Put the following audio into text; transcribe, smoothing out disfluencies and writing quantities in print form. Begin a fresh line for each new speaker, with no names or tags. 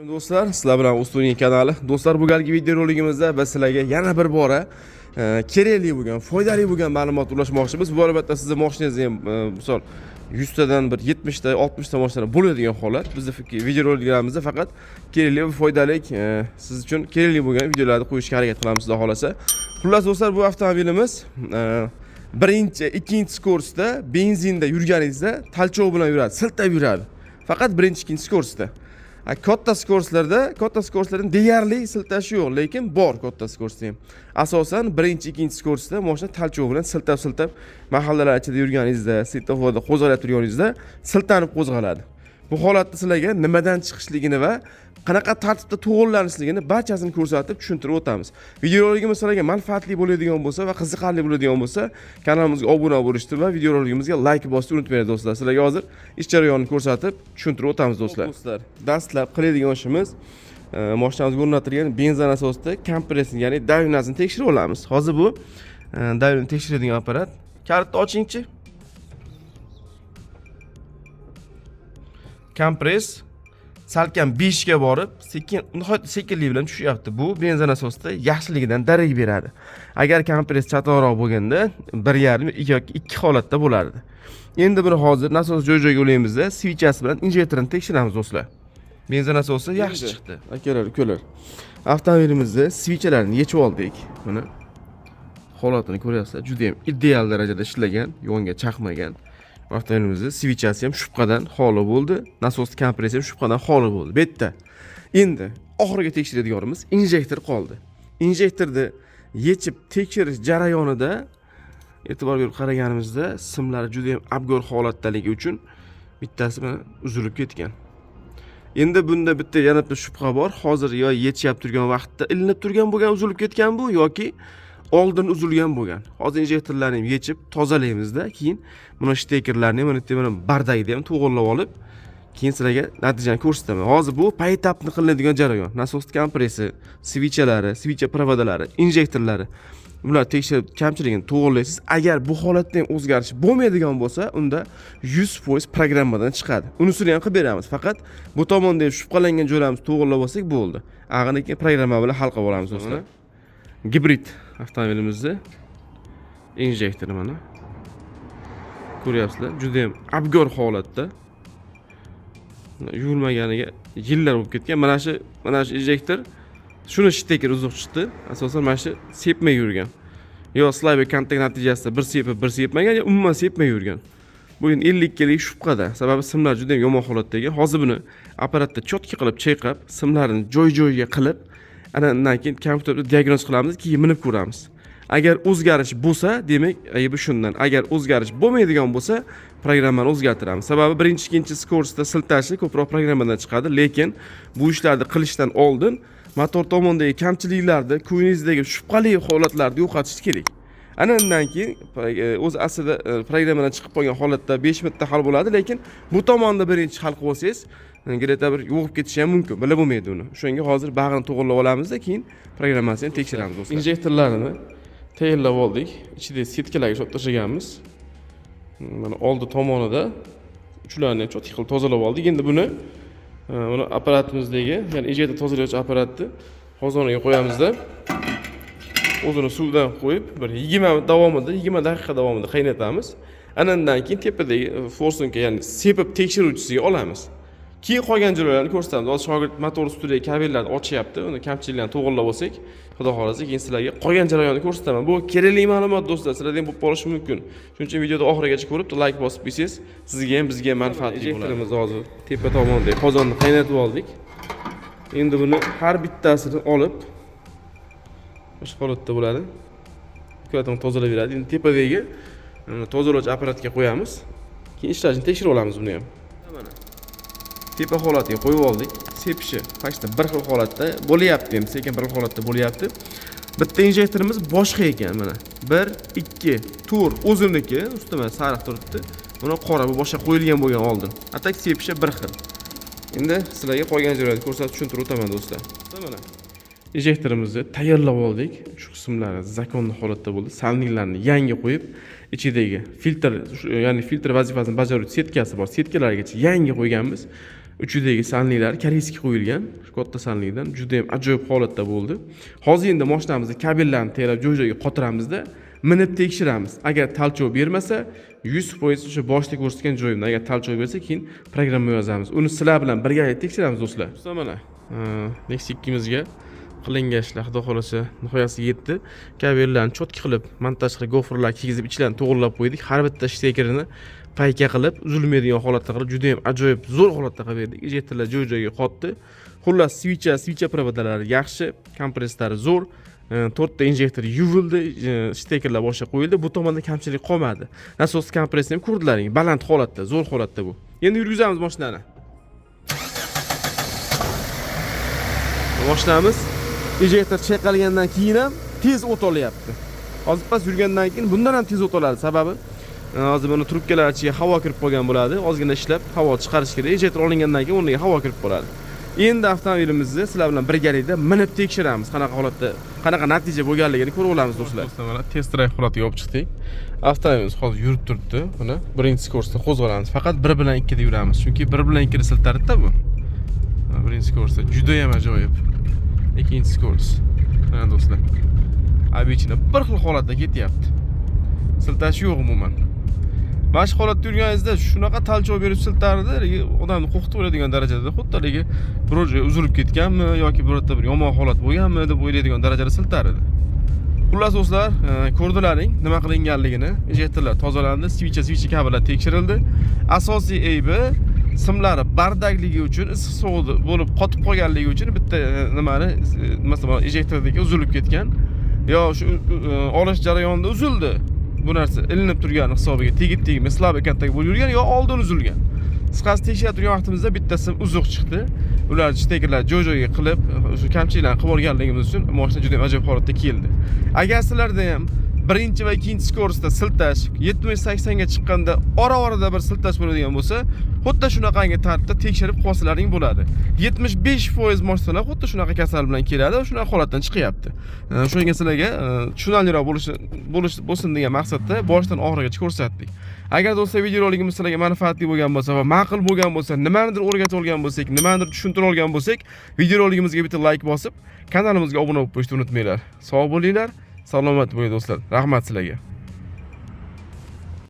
Do'stlar, sizlar bilan Ustuning kanali. Do'stlar, bu galgi videoroligimizda biz sizlarga yana bir bora kerakli bo'lgan, foydali bo'lgan ma'lumot ulashmoqchimiz. Bu albatta sizni mashinangizda ham misol 100 tadan bir 70 ta, 60 ta mashina bo'ladigan holat. Bizni videoroliklarimizda faqat kerakli va foydali, siz uchun kerakli bo'lgan videolarni qo'yishga harakat qilamiz, xudo xolasa. Xullas do'stlar, bu avtomobilimiz birinchi, ikkinchi скорость da benzinda yurganingizda толчок bilan yuradi, siltab yuradi. Faqat birinchi, ikkinchi скорость da. Katta скорость larda, katta скорость lardan deyarli siltashi yo'q, lekin bor katta скорость da ham. Asosan birinchi, ikkinchi скорость da mashina толчок bilan siltab siltab mahallalar ichida yurganingizda, svetoforda qo'zg'alib turganingizda siltanib qo'zg'aladi. Bu holatda sizlarga nimadan chiqishligini va qanaqa tartibda to'g'irlanishligini barchasini ko'rsatib tushuntirib o'tamiz. Videoroligimiz sizlarga manfaatli bo'ladigan bo'lsa va qiziqarli bo'ladigan bo'lsa, kanalimizga obuna bo'lishni va videoroligimizga layk bosishni unutmanglar do'stlar. Sizlarga hozir ish jarayonini ko'rsatib tushuntirib o'tamiz do'stlar. Do'stlar, dastlab qiladigan ishimiz mashinamizga o'rnatilgan benzin nasosida kompressor, ya'ni давление sini tekshirib olamiz. Hozir bu давление tekshiradigan apparat. Kalitni ochingchi. Kompress salkam 5 ga borib, sekin, nihoyat sekinlik bilan tushyapti. Bu benzin nasosida yaxshiligidan darak beradi. Agar kompress chatoqroq bo'lganda 1,5 yoki 2 holatda bo'lardi. Endi buni hozir nasos joy joyiga ulaymizda, свеча si bilan injektorini tekshiramiz do'stlar. Benzin nasosi yaxshi chiqdi. Akalar, ukalar. Avtomobilimizni свеча larini yechib oldik. Mana holatini ko'ryapsizlar. Juda ham ideal darajada ishlagan, yonga chaqmagan. Avtomobilimizni свеча si ham shubhadan xoli bo'ldi. Nasos kompressor ham shubhadan xoli bo'ldi. Bu yerda endi oxirgi tekshiradiganimiz injektor qoldi. Injektorni yechib tekshirish jarayonida e'tibor berib qaraganimizda simlari juda ham abgor holatdaligi uchun bittasi mana uzilib ketgan. Endi bunda bitta yana bitta shubha bor. Hozir yo yechyapti turgan vaqtda ilinib turgan bo'lgan, uzilib ketgan bu yoki oldin uzilgan bo'lgan. Hozir injektorlarni ham yechib tozalaymizda, keyin buni shtekerlarni ham, mana yerda mana бардак ni ham to'g'irlab olib, keyin sizlarga natijani ko'rsataman. Hozir bu поэтапно qilinadigan jarayon. Nasos kompressi, свеча lari, свеча провода lari, injektorlari. Bular tekshirib kamchiligini to'g'irlaysiz. Agar bu holatda ham o'zgarish bo'lmaydigan bo'lsa, unda 100% programmadan chiqadi. Unisini ham qilib beramiz. Faqat bu tomonda ham shubhalangan joylarimizni to'g'irlab olsak bo'ldi. Ag'ini keyin programma bilan hal qilib olamiz do'stlar. Gibrid avtomobilimizni injektori mana. Ko'ryapsizlar, juda ham abgor holatda. Yuvilmaganiga yillar bo'lib ketgan. Mana shu injektor shuni shteker uzuq chiqdi. Asosan mana shu sepmay yurgan. Yo слабый kontakt natijasida bir sepib, bir sepmagan, yo umuman sepmay yurgan. Bu endi 50 lik shubhada. Sababi simlar juda ham yomon holatda ekan. Hozir buni apparatda чётко qilib chayqab, simlarini joy-joyiga qilib, ana undan keyin kompyuterda diagnoz qilamiz, keyin minib ko'ramiz. Agar o'zgarish bo'lsa, demak, aybi shundan. Agar o'zgarish bo'lmaydigan bo'lsa, programmani o'zgartiramiz. Sababi birinchi, ikkinchi скорость da siltashi ko'proq programmadan chiqadi, lekin bu ishlarni qilishdan oldin motor tomondagi kamchiliklarni, ko'nglingizdagi shubhali holatlarni yo'qotish kerak. Ana undan keyin o'zi aslida programmadan chiqib qolgan holatda 5 minutda hal bo'ladi, lekin bu tomonni birinchi hal qilib olsangiz, где-то bir yo'qib ketishi ham mumkin, bilib bo'lmaydi uni. O'shanga hozir bag'rini to'g'irlab olamizda, keyin programmasini ham tekshiramiz do'stlar. Injektorlarni tayyorlab oldik. Ichida сетка larga solib tashlaganmiz. Mana oldi tomonida uchularni ham чётко qilib tozalab oldik. Endi buni apparatimizdagi, ya'ni injektor tozalovchi apparatni qozoniga qo'yamizda, o'zini suvdan qo'yib bir 20 minut davomida, 20 daqiqa davomida qaynatamiz. Ana undan keyin tepadagi форсунка, ya'ni sepib tekshiruvchisiga olamiz. Keyin qolgan joylarni ko'rsatamiz. Hozir shogird motor ustidagi kabellarni ochyapti. Uni kamchiliklarni to'g'irlab olsak, xudo xohlasa, keyin sizlarga qolgan jarayonni ko'rsataman. Bu kerakli ma'lumot do'stlar, sizlarda ham bo'lib qolishi mumkin. Shuning uchun videoni oxirigacha ko'rib, layk bosib qo'ysangiz, sizga ham, bizga ham manfaatli bo'ladi. Injektorimizni hozir tepa tomondagi qozonni qaynatib oldik. Endi buni har bittasini olib o'sha holatda bo'ladi. Ikkalatini tozalab beradi. Endi tepadagi tozalovchi apparatga qo'yamiz. Keyin ishlashini tekshirib olamiz buni ham. Mana tepa holatiga qo'yib oldik. Sepishi почти bir xil holatda bo'lyapti ham, sekin bir xil holatda bo'lyapti. Bitta injektorimiz boshqa ekan mana. 1, 2, 4 o'ziniki, ustida mana sariq turibdi. Buni qora, bu boshqa qo'yilgan bo'lgan oldin. А так sepishi bir xil. Endi sizlarga qolgan joylarni ko'rsatib tushuntirib o'taman do'stlar. Mana injektorimizni tayyorlab oldik. Shu qismlari законный holatda bo'ldi. Сальник larni yangi qo'yib, ichidagi filtr, ya'ni filtr vazifasini bajaruvchi сетка si bor. Сетка largacha yangi qo'yganmiz. Uchidagi сальник lari корейский qo'yilgan, shu katta сальник dan juda ham ajoyib holatda bo'ldi. Hozir endi mashinamizni kabellarni terab, joy joyiga qotiramizda, minib tekshiramiz. Agar толчок bermasa, 100% o'sha boshida ko'rsatgan joyimda agar толчок bersa, keyin programma yozamiz. Uni sizlar bilan birgalikda tekshiramiz, do'stlar. Do'stlar, mana Nexia ikkimizga qilingan ishlar, xudo xohlasa, nihoyasiga yetdi. Kabellarni чётко qilib montaj qilib, гофра lar kiygizib, ichlarini to'g'irlab qo'ydik. Har bitta shtekerini пайка qilib, uzilmaydigan holatda qilib, juda ham ajoyib zo'r holatda qilib berdik. Ejektorlar joy joyiga qotdi. Xullas, свеча, свеча провода lari yaxshi, kompresslari zo'r. To'rtta injektor yuvildi, shtekerlar boshqa qo'yildi. Bu tomonda kamchilik qolmadi. Nasos kompressni ham ko'rdilaring, baland holatda, zo'r holatda bu. Endi yurgizamiz mashinani. Mashinamiz ejektor chayqalgandan keyin ham tez o't olyapti. Hozir pas yurgandan keyin bundan ham tez o't oladi. Sababi hozir buni trubkalar ichiga havo kirib qolgan bo'ladi. Ozgina ishlab havo chiqarish kerak. Ejektor olingandan keyin o'rniga havo kirib qoladi. Endi avtomobilimizni sizlar bilan birgalikda minib tekshiramiz, qanaqa holatda, qanaqa natija bo'lganligini ko'rib olamiz, do'stlar. Do'stlar, mana test drive holatiga olib chiqdik. Avtomobilimiz hozir yurib turibdi. Mana birinchi скорость da qo'zg'alamiz. Faqat 1 bilan 2 da yuramiz, chunki 1 bilan 2 da siltardi-da bu. Mana birinchi скорость da juda ham ajoyib. Ikkinchi скорость. Mana do'stlar, обычно bir xil holatda ketyapti. Siltash yo'q umuman. Mana shu holatda yurganingizda shunaqa толчок berib siltardi, haligi odamni qo'rqitib o'ladigan darajada, xuddi haligi biror joyi uzilib ketganmi yoki birorta bir yomon holat bo'lganmi deb o'ylaydigan darajada siltar edi. Xullas do'stlar, ko'rdilaring nima qilinganligini. Ejektorlar tozalandi, свеча, свеча kabellar tekshirildi. Asosiy aybi simlari бардак ligi uchun, issiq sovuq bo'lib qotib qolganligi uchun bitta nimani masalan ejektordagi uzilib ketgan. Yo shu olish jarayonida uzildi. Bu narsa ilinib turgani hisobiga tegib tegib слабый kontakt bo'lib yurgan yo oldin uzilgan. Qisqasi, tekshirib turgan vaqtimizda bitta sim uzuq chiqdi. Ular shtekerlar joy joyiga qilib, o'sha kamchiliklarni qilib olganligimiz uchun mashina juda ham ajoyib holatda keldi. Agar sizlarda ham birinchi va ikkinchi скорость da siltash 70-80 ga chiqqanda ora orada bir siltash bo'ladigan bo'lsa, xuddi shunaqangi tartibda tekshirib qolsalaring bo'ladi. 75% mashinalar xuddi shunaqa kasal bilan keladi va shunaqa holatdan chiqyapti. Shunga sizlarga tushunarliroq bo'lishi bo'lsin degan maqsadda boshidan oxirigacha ko'rsatdik. Agar do'stlar, videoroligimiz sizlarga manfaatli bo'lgan bo'lsa va ma'qul bo'lgan bo'lsa, nimanidir o'rgatib olgan bo'lsak, nimanidir tushuntira olgan bo'lsak, videoroligimizga bitta like bosib, kanalimizga obuna bo'lib qo'yishni unutmanglar. Sog' bo'linglar, salomat bo'ling do'stlar. Rahmat sizlarga.